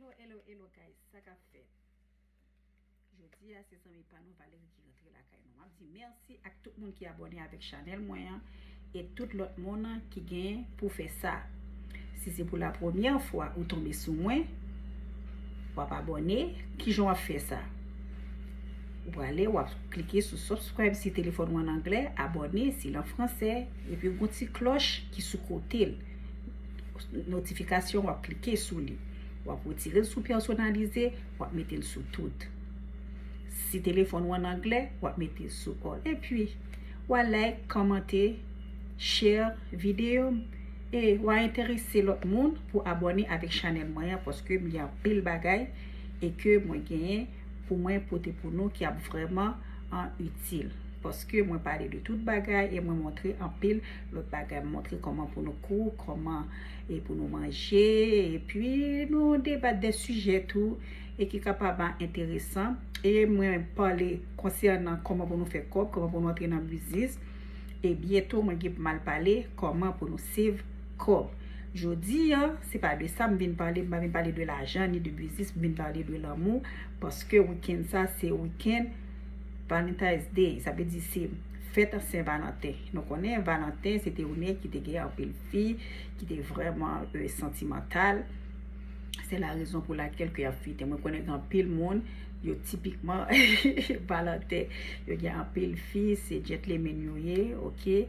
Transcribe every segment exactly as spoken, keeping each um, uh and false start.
Hello, hello, hello, guys. Sa k ap fèt? Jodi a, se zanmi pa nou, Valerie, ki rantre lakay nou. M ap di mèsi ak tout moun ki abòne avèk chanèl mwen an e tout lòt moun ki gen pou fè sa. Si se pou la premyè fwa ou tonbe sou mwen, w ap abòne. Kijan w ap fè sa? Ou prale, w ap klike sou subscribe si telefòn ou an anglè, abòne si l an fransè, epi gon ti klòch ki sou kote l. Notifikasyon, w ap klike sou li. W ap retire l sou pèsonalize, w ap mete l sou tout. Si telefòn ou an anglè, w ap mete l sou all. Epi, w a like, kòmante, share videyo m, e w a enterese lòt moun pou abòne avèk chanèl mwen an, paske m gen anpil bagay e ke mwen genyen pou mwen pote pou nou ki ap vrèman an itil. Paske mwen pale de tout bagay e mwen montre anpil lòt bagay. Mwen montre kòman pou nou kou, kòman e pou nou manje, epi nou debat de sijè tou e ki kapab enteresan. E mwen pale konsènan kòman pou nou fè kòb, kòman pou nou antre nan biznis. E byento, mwen gen pou m al pale kòman pou nou save kòb. Jodi a, se pa de sa m vin pale, m pa vin pale de lajan ni de biznis, m vin pale de lanmou, paske wikenn sa, se wikenn Valentine's Day, sa vle di se fèt Sen Valanten. Nou konnen Valanten, se te yon nèg ki te gen anpil fi, ki te vrèman, euh, santimantal. Se la rezon pou lakèl ke y ap fete. Mwen konnen gen anpil moun, yo tipikman Valanten. Yo gen anpil fi, se gentleman yo ye, oke?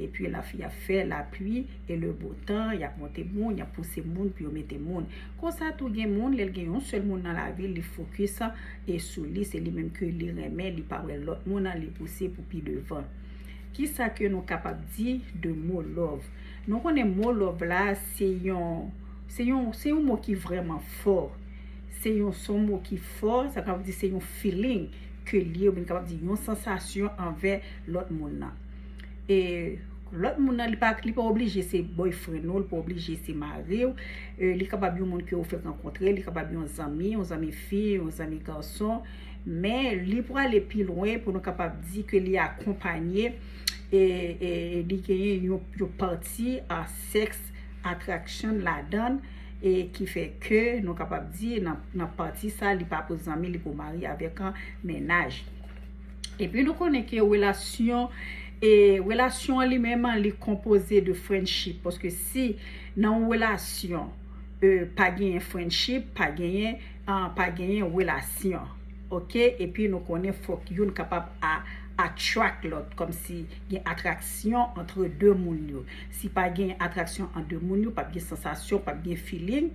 Epi lavi ap fè, lapli e le bo tan, y ap monte moun, y ap pouse moun pou yo mete moun. Konsa tou gen moun, lè l gen yon sèl moun nan lavi l, li fokis e sou li, se li menm ke li renmen, li pa wè lòt moun nan, li pouse pou pi devan. Kisa ke nou kapab di de mo love? Nou konnen mo love la, se yon, se yon, se yon mo ki vrèman fò. Se yon, se yon mo ki fò, sa kapab di se yon feeling ke li ye, oubyen kapab di yon sansasyon anvè lòt moun nan. E lòt moun nan, li pa, li pa oblije se boyfriend ou, li pa oblije se mari w. E, li kapab yon moun ke ou fèk rankontre, li kapab yon zanmi, yon zanmi fi, yon zanmi gason. Men li prale pi lwen pou nou kapab di ke li akonpanye e, e, e li genyen yon, yon pati a sex attraction ladan l, e ki fè ke nou kapab di nan, nan pati sa, li pa pou zanmi, li pou mari avèk an mennaj. Epi nou konnen ke relasyon, e relasyon an li menm, li konpoze de friendship. Paske si nan yon relasyon, e, pa genyen friendship, pa genyen, ah, pa genyen relasyon. Oke? Epi nou konnen fòk youn kapab a, attract lòt, kòmsi gen atraksyon antre de moun yo. Si pa gen atraksyon ant de moun yo, p ap gen sansasyon, p ap gen feeling,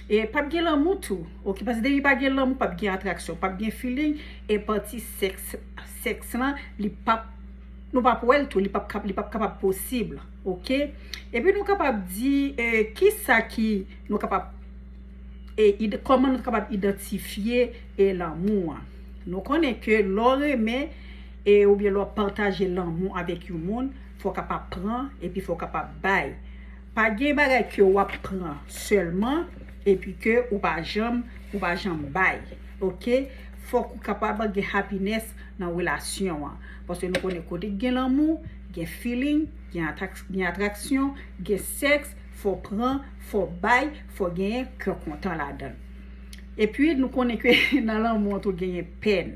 e p ap gen lanmou tou. Oke? Paske depi pa gen lanmou, p ap gen atraksyon, p ap gen feeling, e pati sèks, sèks lan, li p ap, nou p ap wè l tou, li p ap kap-, li p ap kapab posib. Oke? Epi nou kapab di, e, kisa ki nou kapab, e, id-, kòman nou kapab idantifye, e, lanmou an? Nou konnen ke lè w renmen, e, oubyen lè w ap pataje lanmou avèk yon moun, fò w kapab pran, epi fò w kapab bay. Pa gen bagay ke w ap pran sèlman, epi ke ou pa janm, ou pa janm bay. Oke? Fòk ou kapab gen happiness nan relasyon an. Paske nou konnen kote gen lanmou, gen feeling, gen atrak-, gen atraksyon, gen sèks, fò pran, fò bay, fò genyen kè kontan ladan l. Epi nou konnen ke nan lanmou an tou genyen pèn.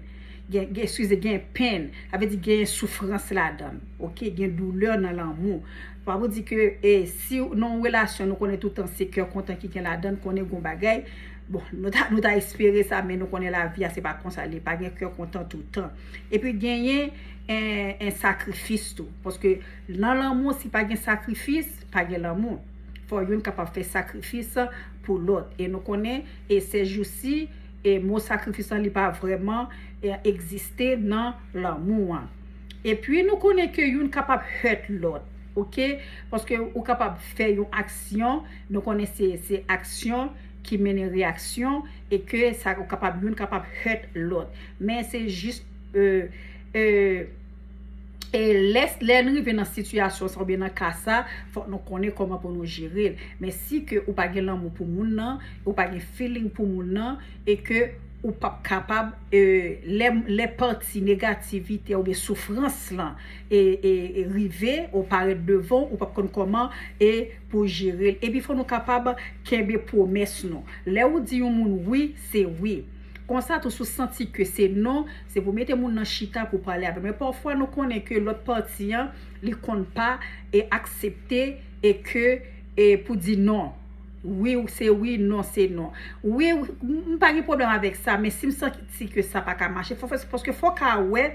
Gen, gen, eskize, gen pèn. Sa vle di genyen soufrans ladan l. Oke? Gen doulè nan lanmou. Pa pou di ke, e, si w nan yon relasyon, nou konnen tout tan se kè kontan ki gen ladan l, konnen gon bagay. Bon, nou ta, nou ta espere sa, men nou konnen lavi a, se pa konsa, li pa gen kè kontan tout tan. Epi genyen en, en sakrifis tou. Paske nan lanmou, si pa gen sakrifis, pa gen lanmou. Fò youn kapab fè sakrifis pou lòt. E nou konnen, e sèjousi, e mo sakrifis lan, li pa vrèman, e, egziste nan lanmou an. Epi nou konnen ke youn kapab hurt lòt, oke? Paske ou kapab fè yon aksyon, nou konnen se, se aksyon ki mennen reyaksyon, e ke sa ou kapab, youn kapab hurt lòt. Men se jis, e, e, e lè, lè n rive nan sitiyasyon sa oubyen nan ka sa, fòk nou konnen kòman pou nou jere l. Men si ke ou pa gen lanmou pou moun nan, ou pa gen feeling pou moun nan, e ke Ou p ap kapab, e, lè, lè pati negativite oubyen soufrans lan e, e, e rive, ou parèt devan w, ou p ap konn kòman e pou jere l. Epi fò nou kapab kenbe pwomès nou. Lè ou di yon moun wi, se wi. Konsa tou, si w santi ke se non, se pou mete moun nan chita pou pale avè l. Men pafwa nou konnen ke lòt pati an, li konn pa e aksepte e ke e pou di non. Wi se wi, non se non. Wi, m pa gen pwoblèm avèk sa, men si m santi ke sa pa ka mache, fò fè, paske fò ka wè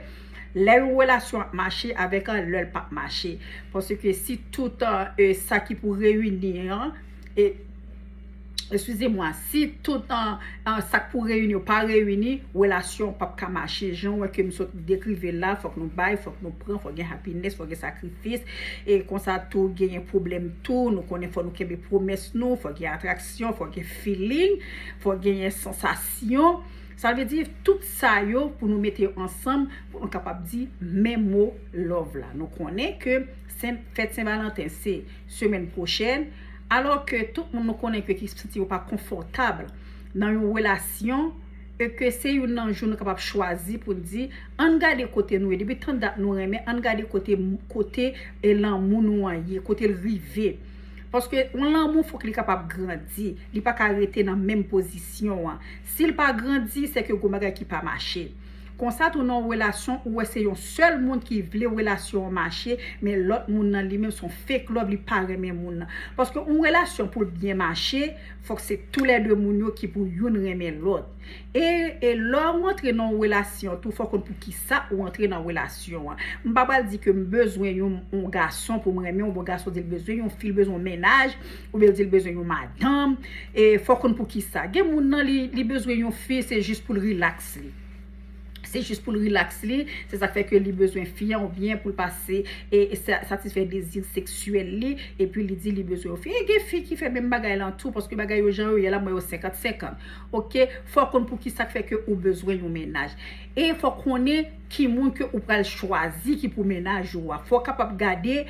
lè yon relasyon ap mache avèk an, lè l p ap mache. Paske si tout e, sa ki pou reyini an, e, eskize mwa, si tout an, an sa k pou reyini yo pa reyini, relasyon p ap ka mache. Jan w wè ke m sot dekrive l la, fòk nou bay, fòk nou pran, fòk gen happiness, fòk gen sakrifis. E konsa tou, genyen pwoblèm tou, nou konnen fò nou kenbe pwomès nou, fò gen atraksyon, fò gen feeling, fò genyen sansasyon. Sa vle di, tout sa yo, pou nou mete yo ansanm, pou nou kapab di menm mo love la. Nou konnen ke Sen, fèt Sen Valanten se semèn pwochèn, alò ke tout moun nou konnen ke ki santi yo pa konfòtab nan yon relasyon, e ke se youn nan jou nou kapab chwazi pou n di, ann gade kote nou ye. Depi tan dat nou renmen, ann gade kote, kote e lanmou nou an ye, kote l rive. Paske yon lanmou fòk li kapab grandi, li pa ka rete nan menm pozisyon an. Si l pa grandi, se ke gon bagay ki pa mache. Konsa tou nan yon relasyon, ou wè se yon sèl moun ki vle relasyon an mache, men lòt moun nan li menm se yon fake love, li pa renmen moun nan. Paske yon relasyon pou l byen mache, fòk se toulède moun yo ki pou youn renmen lòt. E, e lè w antre nan yon relasyon tou, fò w konn poukisa ou antre nan relasyon an. M pa pral di ke m bezwen yon, yon gason pou m renmen, yon bon gason di l bezwen yon fi, l bezwen yon mennaj, oubyen l di l bezwen yon madanm. E fò w konn poukisa. Gen moun nan li, li bezwen yon fi, se jis pou l rilaks li. Se jis pou l rilaks li, se sa k fè ke li bezwen fi an oubyen pou l pase e, e sa- satisfè dezi seksyèl li, epi li di li bezwen yon fi. E gen fi ki fè menm bagay lan tou, paske bagay yo jan yo ye la, mwen yo senkant senkant. Oke, fò w konn poukisa k fè ke ou bezwen yon mennaj. E fò w konnen ki moun ke ou pral chwazi ki pou mennaj ou a. Fò w kapab gade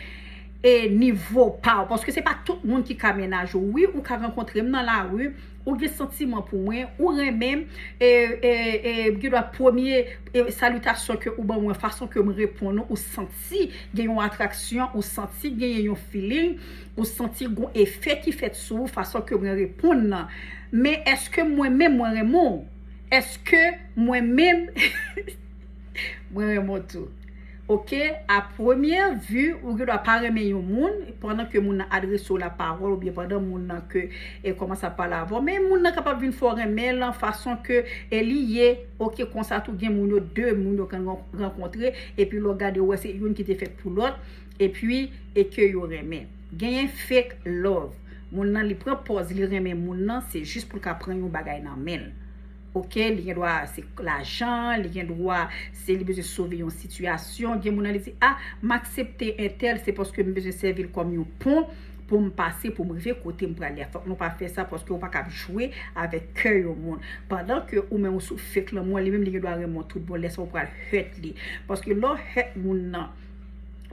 e nivo pa w, paske se pa tout moun ki ka mennaj ou. Wi, ou ka rankontre m nan lari, ou gen santiman pou mwen, ou renmen m, e, e, e, gen dwa premye e, salitasyon ke ou ban mwen, fason ke m reponn ou, ou santi gen yon atraksyon, ou santi genyen yon feeling, ou santi gon efè ki fèt sou ou, fason ke mwen reponn nan. Men èske mwen menm mwen renmen w? Èske mwen menm mwen renmen w tou? Oke, a premye vi, ou gen dwa pa renmen yon moun, pandan ke moun nan adrese w lapawòl, oubyen pandan moun nan ke e kòmanse ap pale avè w, men moun nan kapab vin fè w renmen l lan fason ke e li ye. Oke, konsa tou gen moun yo, de moun yo konn ran- rankontre, epi lè w gade w wè se youn ki te fèt pou lòt, epi e ke yo renmen. Genyen fake love. Moun nan li pran pòz li renmen moun nan, se jis pou l ka pran yon bagay nan men l. Oke, li gen dwa se lajan, li gen dwa se li bezwen sove yon sitiyasyon. Gen moun nan li di, a, m aksepte entèl, se paske m bezwen sèvi l kòm yon pon pou m pase, pou m rive kote m prale a. Fòk nou pa fè sa, paske ou pa kab jwe avèk kè yon moun. Pandan ke ou menm ou sou fake lanmou an, li menm li gen dwa renmen w tout bon, lè sa ou pral hurt li. Paske lè w hurt moun nan,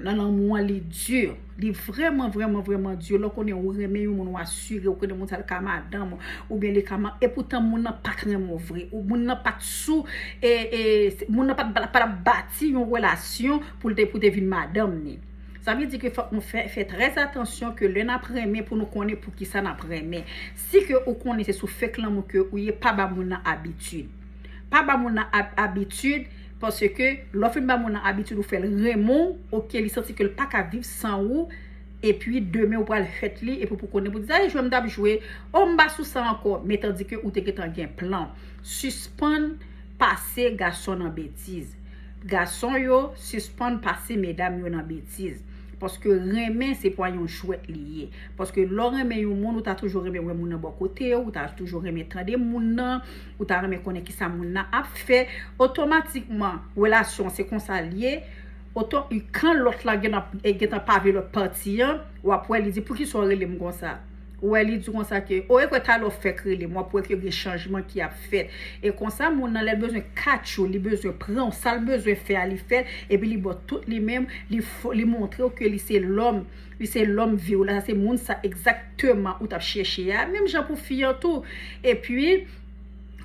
nan lanmou an li di, li vrèman, vrèman, vrèman di. Lè w konnen ou renmen yon moun, ou asire, ou konnen moun sa l ka madanm ou, oubyen li ka ma- epoutan moun nan pa t renmen w vre, ou moun nan pa t sou, e, e, se- moun nan pa t pa t ap bati yon relasyon pou l te pou te vin madanm ni. Sa vle di ke fòk nou fè, fè trè atansyon ke lè n ap renmen pou nou konnen poukisa n ap renmen. Si ke ou konnen se sou fake lanmou ke ou ye, pa ba moun nan abitid. Pa ba moun nan ab- abitid, paske lè w fin ba moun nan abitid ou fè l renmen w, oke, li santi ke l pa ka viv san ou, epi demen ou pral hurt li, epi pou konnen pou di, ay, jwe m t ap jwe, o, m pa sou sa ankò, men tandike ou te gentan gen plan. Sispann pase gason nan betiz. Gason yo, sispann pase medam yo nan betiz. Paske renmen se pa yon jwèt li ye. Paske lè w renmen yon moun, ou ta toujou renmen wè moun nan bò kote w, ou ta toujou renmen tande moun nan, ou ta renmen konnen kisa moun nan ap fè. Otomatikman, relasyon se konsa l ye. Oto, kan lòt la gentan, e, gentan pa vle lòt pati an, w ap wè li di, poukisa w rele m konsa? Ou wè li di konsa ke, o, e kwè talè w fèk rele m, w ap wè ke gen chanjman ki ap fèt. E konsa, moun nan, lè l bezwen katch ou, li bezwen pran w, sa l bezwen fè a, li fè l, epi li ba w tout li menm, li, li montre w ke li se lòm, li se lòm vi w la, se moun sa egzakteman ou t ap chèche a, menm jan pou fi an tou. Epi,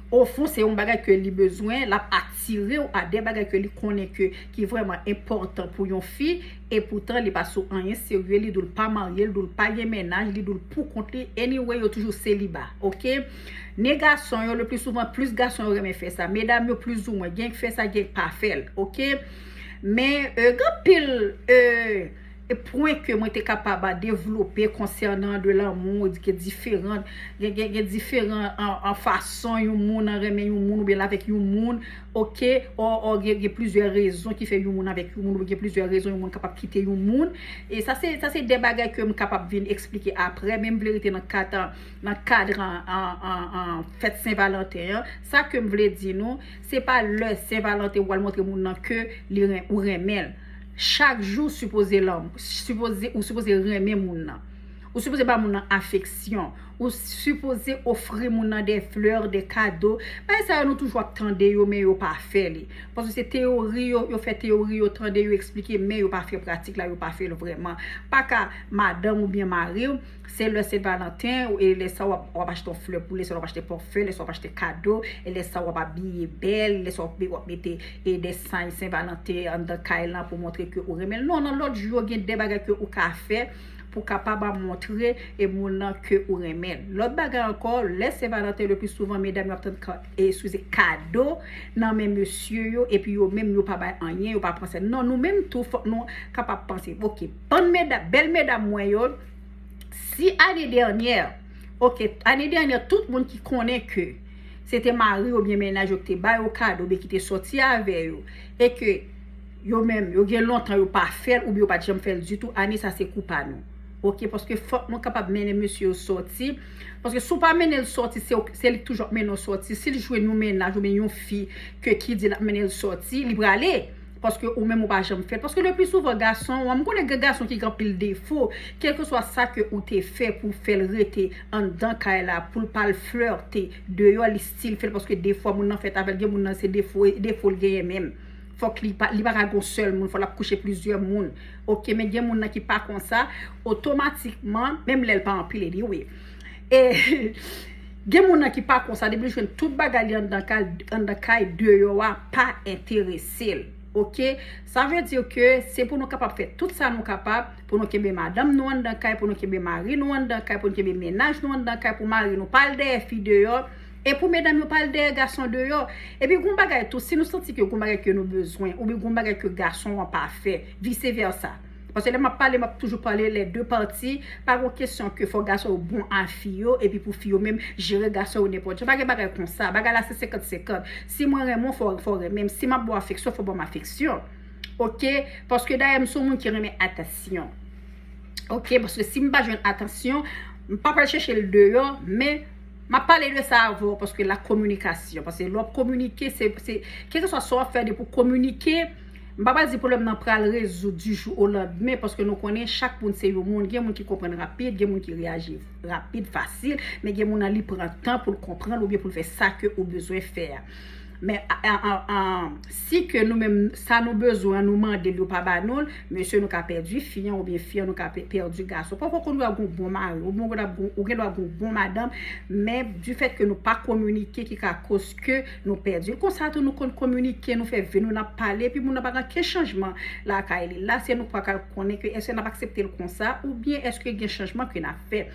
Ofon, se yon bagay ke li bezwen, l ap atire w a de bagay ke li konnen ke ki vrèman enpòtan pou yon fi, e poutan li pa sou anyen serye, li di w l pa marye, li di w l pa gen mennaj, li di w l pou kont li, anyway, yo toujou seliba, oke? Ni gason yo, le pli souvan, plis gason yo renmen fè sa. Medam yo, plizoumwen, gen k fè sa, gen k pa fè l, oke? Men, euh, gen anpil, euh, e pwen ke mwen te kapab a devlope konsènan de lanmou, gen diferan, gen, gen, gen diferan an, an fason yon moun an renmen yon moun oubyen l avèk yon moun, oke, o, o gen, gen plizyè rezon ki fè yon moun avèk yon moun, oubyen gen plizyè rezon yon moun kapab kite yon moun. E sa se, sa se de bagay ke m kapab vin eksplike apre, men m vle rete nan kad, nan kad an, an, an, an fèt Sen Valanten an. Sa ke m vle di nou, se pa lè Sen Valanten ou al montre moun nan ke li ren, ou renmen l. Chak jou sipoze lanm, sipoze, ou sipoze renmen moun nan. Ou sipoze ba moun nan afeksyon. Ou sipoze ofri moun nan de flè, de kado. Bagay sa yo nou toujou ap tande yo, men yo pa fè li. Paske se teyori yo, yo fè teyori yo, tande yo eksplike, men yo pa fè pratik la, yo pa fè l vrèman. Pa ka madanm oubyen mari w, se lè Sen Valanten, e lè sa w ap, w ap achte yon flè pou li, lè sa w ap achte pòfè, lè sa w ap achte kado, e lè sa w ap abiye bèl, lè sa w ap, w ap mete, e de sany Sen Valanten anndan kay lan pou montre ke ou renmen l. Non, nan lòt jou yo gen de bagay ke ou ka fè pou kapab a montre e moun nan ke ou renmen l. Lòt bagay ankò, lè Sen Valanten, le pli souvan, medam yo ap tann ka, e, eskize, kado nan men mesye yo, epi yo menm yo pa bay anyen, yo pa panse. Non, nou menm tou, fòk nou kapab panse. Oke, bann medam, bèl medam mwen yo, si ane dènyè, oke, ane dènyè, tout moun ki konnen ke se te mari yo oubyen mennaj yo ki te ba yo kado, oubyen ki te sòti avè yo, e ke yo menm, yo gen lontan yo pa fè l, oubyen yo pa t janm fè l ditou, ane sa se kou pa nou. Oke, paske fòk nou kapab mennen mesye yo sòti. Paske si w pa mennen l sòti, se, se li k toujou ap mennen w sòti. Si l jwenn yon mennaj oubyen yon fi ke ki di l ap mennen l sòti, li prale. Paske ou menm ou pa janm fè l. Paske le pli souvan gason, m konnen gen gason ki gen anpil defo. Kèlkeswa sa ke ou te fè pou fè l rete anndan kay la, pou l pa al flète deyò, li still fè l paske defwa moun nan fèt avè l, gen moun nan se defo, defo l genyen menm. Fòk li pa, li pa ka gon sèl moun, fò l ap kouche plizyè moun. Oke, men gen moun nan ki pa konsa, otomatikman, menm lè l pa anpile li, wi. E gen moun nan ki pa konsa, depi l jwenn tout bagay li anndan kay, anndan kay, deyò a pa enterese l. Oke? Sa vle di ke se pou nou kapab fè tout sa nou kapab, pou nou kenbe madanm nou anndan kay, pou nou kenbe mari nou anndan kay, pou nou kenbe mennaj nou anndan kay, pou mari nou pa al dèyè fi deyò, e pou medam yo pa al dèyè gason deyò. Epi gon bagay tou, si nou santi ke gon bagay ke nou bezwen, oubyen gon bagay ke gason an pa fè, vise vèsa. Paske lè m ap pale, m ap toujou pale lè de pati. Pa gon kesyon ke fò gason yo bon a fi yo, epi pou fi yo menm jere gason yo nenpòt jan. Pa gen bagay konsa. Bagay la se senkant senkant. Si mwen renmen w, fò, fò w renmen m. Si m ap ba w afeksyon, fò w ban m afeksyon. Oke? Paske dayè, m se yon moun ki renmen atansyon. Oke? Paske si m pa jwenn atansyon, m pa pral chèche l deyò, men m ap pale de sa avè w, paske la kominikasyon. Paske lè w ap kominike, se, se, kèlkeswa sa w ap fè, depi w kominike, m pa pral di pwoblèm nan pral rezoud di jou o landmen, paske nou konnen chak moun se yon moun. Gen moun ki konprann rapid, gen moun ki reyaji rapid, fasil, men gen moun nan li pran tan pou l konprann oubyen pou l fè sa ke ou bezwen fè a. Men a, a, a, a, si ke nou menm, sa nou bezwen an, nou mande l, yo pa ba nou l, mesye, nou ka pèdi fi an, oubyen fi an, nou ka pè-, pèdi gason. Pafwa, ou gen dwa gon bon mari, ou gen dwa gon, ou gen dwa gon bon madanm, men difèt ke nou pa kominike ki ka koz ke nou pèdi l. Konsa tou, nou konn kominike, nou fè vi nou, n ap pale, epi moun nan pa gen okenn chanjman lakay li. La, se nou k pral konnen ke èske n ap aksepte l konsa, oubyen èske gen chanjman ke n ap fè.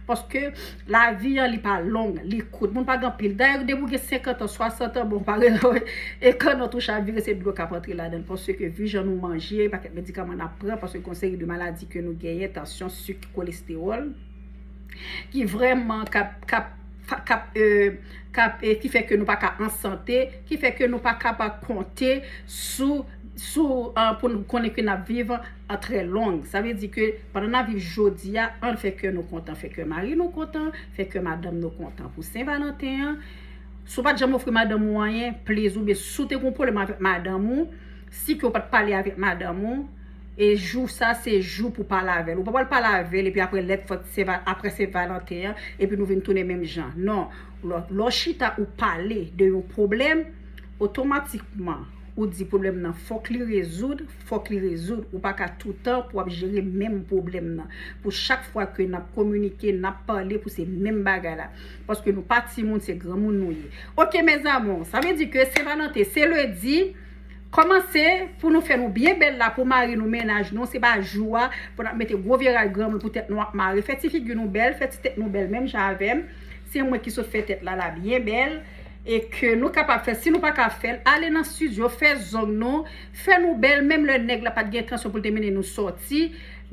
Paske lavi an, li pa long, li kout. Moun pa gen anpil. Dayè, depi w gen senkant an, swasant an, bon, pa rele, e kanòt ou chavire, se dlo k ap antre ladan l. Paske vi jan nou manje, pakèt medikaman n ap pran, paske gen yon seri de maladi ke nou genyen, tansyon, sik, kolestewòl, ki vrèman k ap, k ap, k ap, euh, k ap, euh, ki fè ke nou pa ka an sante, ki fè ke nou pa kapab konte sou, sou, euh, pou nou konnen ke n ap viv an trè long. Sa vle di ke pandan n ap viv jodi a, ann fè kè nou kontan, fè kè mari nou kontan, fè kè madanm nou kontan pou Sen Valanten an. Si w pa t janm ofri madanm ou anyen, please, oubyen si w te gen yon pwoblèm avèk madanm ou, si ke w pa t pale avèk madanm ou, e jou sa se jou pou pale avè l. Ou pa pral pale avè l, epi apre lè fèt Sen Va-, apre Sen Valanten an, epi nou vin tounen menm jan. Non. Lè, lè w chita ou pale de yon pwoblèm, otomatikman, ou di pwoblèm nan fòk li rezoud, fòk li rezoud. Ou pa ka toutan pou w ap jere menm pwoblèm nan. Pou chak fwa ke n ap kominike, n ap pale pou se menm bagay la. Paske nou pa timoun, se granmoun nou ye. Ok, mes amours, sa vle di ke Sen Valanten, se ledi, kòmanse pou nou fè nou byen bèl la pou mari nou, mennaj nou. Se pa jou a pou n ap mete gwo vye rad granmoun pou tèt nou ap mare. Fè ti figi nou bèl, fè ti tèt nou bèl, menm jan avè m. Se mwen ki sot fè tèt la, la byen bèl. E ke nou kapab fè, si nou pa ka fè l, ale nan estidyo, fè zong nou, fè nou bèl, menm lè nèg la pa t gen entansyon pou l te mennen nou sòti,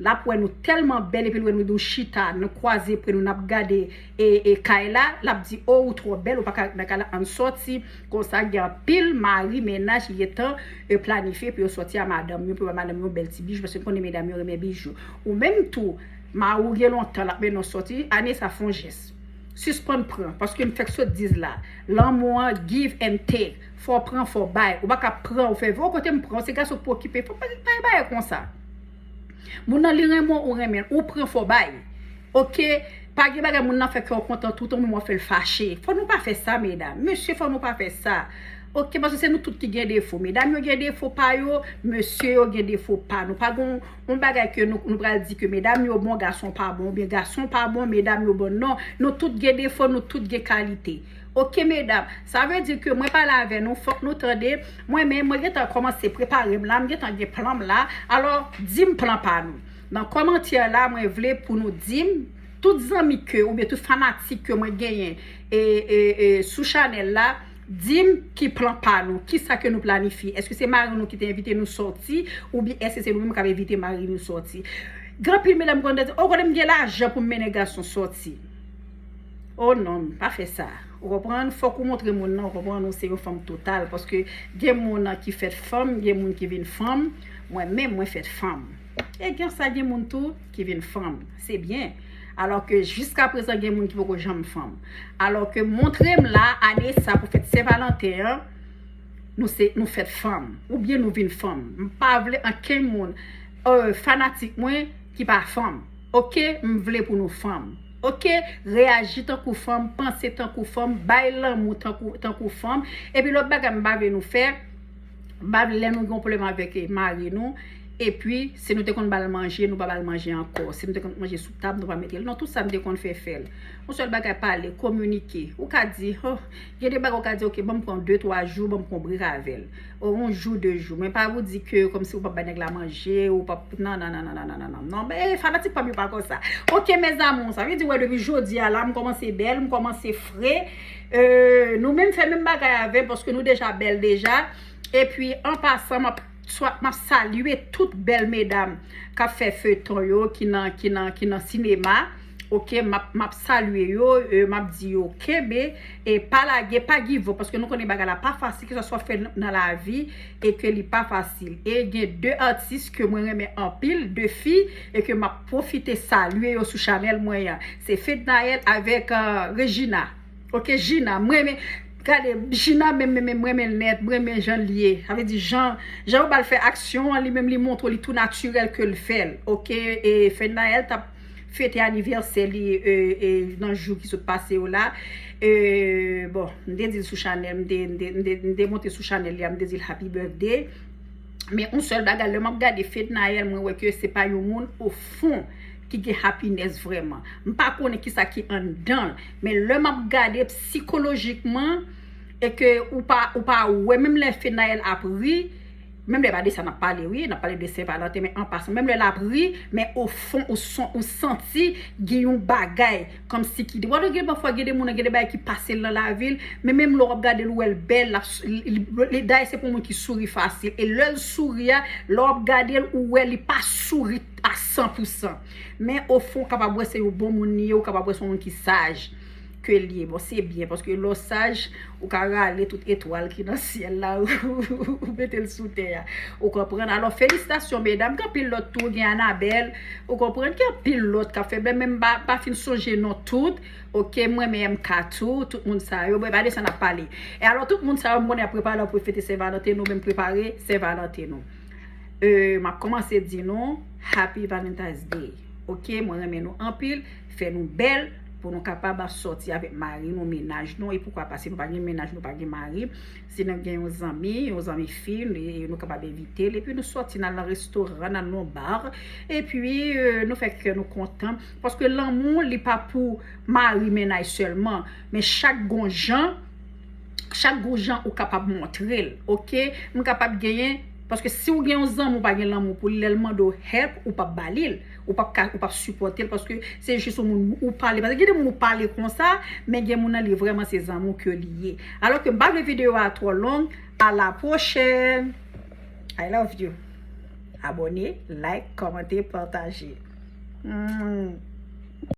l ap wè nou tèlman bèl, epi l wè nou, nou chita, nou kwaze pre nou, n ap gade e, e kay la, l ap di, o, ou twò bèl, ou pa ka ret nan kay la, ann sòti. Konsa, gen anpil mari, mennaj ki gentan e, planifye pou yo sòti a madanm yo, pou yo ba madanm yo yon bèl ti bijou, paske nou konnen medam yo renmen bijou. Ou menm tou, mari w gen lontan l ap mennen w sòti, ane sa fè yon jès. Sispann pran, paske m fèk sot di l la. Lanmou an, give and take. Fò w pran, fò w bay. Ou pa ka pran, ou fè, o kote m pran, se gason k pou okipe. Fò w pa bay bagay konsa. Moun nan li renmen w, ou renmen l. Ou pran, fò w bay. Ok? Pa gen bagay moun nan fè kè w kontan toutan, ou menm w ap fè l fache. Fò nou pa fè sa, medam. Mesye, fò nou pa fè sa. Ok, paske se nou tout ki gen defo. Medam yo gen defo pa yo, mesye yo gen defo pa nou. Pa gon yon bagay ke nou, nou pral di ke medam yo bon, gason pa bon, oubyen gason pa bon, medam yo bon. Non, nou tout gen defo, nou tout gen kalite. Ok, medam, sa vle di ke mwen pale avè nou, fòk nou tande. Mwen menm, mwen gentan kòmanse prepare m la, m gentan gen plan m la. Alò, di m plan pa nou. Nan kòmantè la, mwen vle pou nou di m, tout zanmi ke, oubyen tout fanatik ke mwen genyen e, e, e, sou chanèl la, di m ki plan pa nou, kisa ke nou planifye. Èske se mari nou ki te envite nou sòti, oubyen èske se nou menm k ap envite mari nou sòti? Gen anpil medam konn di, o, konnen m gen lajan pou m mennen gason sòti. O non, pa fè sa. Ou konprann? Fòk ou montre moun nan, ou konprann, ou se yon fanm total. Paske gen moun ki fèt fanm, gen moun ki vin fanm. Mwen menm, mwen fèt fanm. E gen sa, gen moun tou ki vin fanm. Se byen. Alò ke jiska prezan, gen moun ki poko janm fanm. Alò ke montre m la, ane sa pou fèt Sen Valanten an, nou se, nou fèt fanm. Oubyen nou vin fanm. M pa vle ankenn moun, e, fanatik mwen ki pa fanm. Ok? M vle pou nou fanm. Ok? Reyaji tankou fanm, panse tankou fanm, bay lanmou tankou, tankou fanm. Epi lòt bagay m pa vle nou fè, m pa vle lè nou gen yon pwoblèm avèk, e, mari nou, epi si nou te konn ba l manje, nou pa ba l manje ankò. Si nou te konn manje sou tab, nou pa mete l. Non, tout sa m te konn fè, fè l. Yon sèl bagay, pale, kominike. Ou ka di, oh, gen de bagay ou ka di, ok, ban m pran de, twa jou, ban m pran brek avè l. O, yon jou, de jou. Men pa vou di ke kòmsi ou p ap bay nèg la manje, ou p ap, non, non, non. Non, men fanatik pa m yo pa konsa. Ok, mes amours, sa vle di, wè, depi jodi a la, m kòmanse bèl, m kòmanse fre. E, nou menm fè menm bagay avè m, paske nou deja bèl deja. Epi, an pasan, m ap, swa, m ap salye tout bèl medam k ap fè feyton yo, ki nan, ki nan, ki nan sinema. Ok, m ap, m ap salye yo, e, m ap di yo kenbe, e pa lage, pa give up, paske nou konnen bagay la pa fasil, keseswa w fè nan, nan lavi, e ke li pa fasil. E gen de atis ke mwen renmen anpil, de fi, e ke m ap pwofite salye yo sou chanèl mwen an. Se Fednaelle avèk, e, Regina. Ok, Gina, mwen renmen, gade, Gina menm, menm, menm, mwen renmen l nèt, mwen renmen jan l ye. Sa vle di, jan, jan yo ba l fè aksyon an, li menm, li montre w li tou natirèl ke l fè l. Ok, e Fednaelle t ap fete anivèsè li, e, e, nan jou ki sot pase yo la. E, bon, m te di l sou chanèl, m te, m te, m te, m te monte sou chanèl li a, m te di l happy birthday. Men yon sèl bagay, lè m ap gade Fednaelle, mwen wè ke se pa yon moun o fon ki gen happiness vrèman. M pa konnen kisa ki anndan l, men lè m ap gade psikolojikman, e ke ou pa, ou pa wè, menm lè Fednaelle ap ri, menm lè pa de sa n ap pale, wi, n ap pale de Sen Valanten, men an pasan, menm lè l ap ri, men o fon, ou son, ou santi gen yon bagay kòmsi ki, w ap gen pafwa gen de moun, gen de bagay ki pase l nan lavi l, men menm lè w ap gade l, ou wè l bèl, l ap, li, li, li, dayè se pou moun ki souri fasil. E lè l souri a, lè w ap gade l, ou wè li pa souri a san pou san. Men o fon, w kapab wè se yon bon moun li ye, ou kapab wè se yon moun ki saj ke l ye. Bon, se byen, paske lè w saj, ou ka rale tout etwal ki nan syèl la, ou mete l sou tè a. Ou konprann? Alò, felisitasyon, medam. Gen anpil lòt tou, gen Anabèl, ou konprann? Gen anpil lòt k ap fè bèl, men m pa, pa fin sonje non tout. Ok, mwen menm M K tou, tout moun sa yo, bon, e pa de sa n ap pale. E alò, tout moun sa yo, m konnen ap prepare pou fete Sen Valanten, nou menm prepare Sen Valanten nou. E, m ap kòmanse di nou, Happy Valentine's Day. Ok, mwen renmen nou anpil, fè nou bèl, Pou nou kapab sòti avèk mari nou, mennaj nou, e poukwa pa, si nou pa gen mennaj, nou pa gen mari, si nou gen yon zanmi, yon zanmi fi, nou kapab envite l, epi nou sòti, n al nan restoran, n al nan bar, epi euh, nou fè kè nou kontan, paske lanmou, li pa pou mari, mennaj sèlman, men chak gon jan, chak gon jan ou kapab montre l, oke? M kapab genyen, paske si w gen yon zanmi, ou pa gen lanmou pou li, lè l mande w help, ou p ap ba li l, ou p ap ka, ou p ap sipòte l, paske se jis yon moun ou pale. Paske gen de moun ou pale konsa, men gen moun nan li vrèman se zanmi w ke li ye. Alò ke m pa vle videyo a twò long, a la pwochèn. I love you. Abòne, like, kòmante, pataje. Hmm.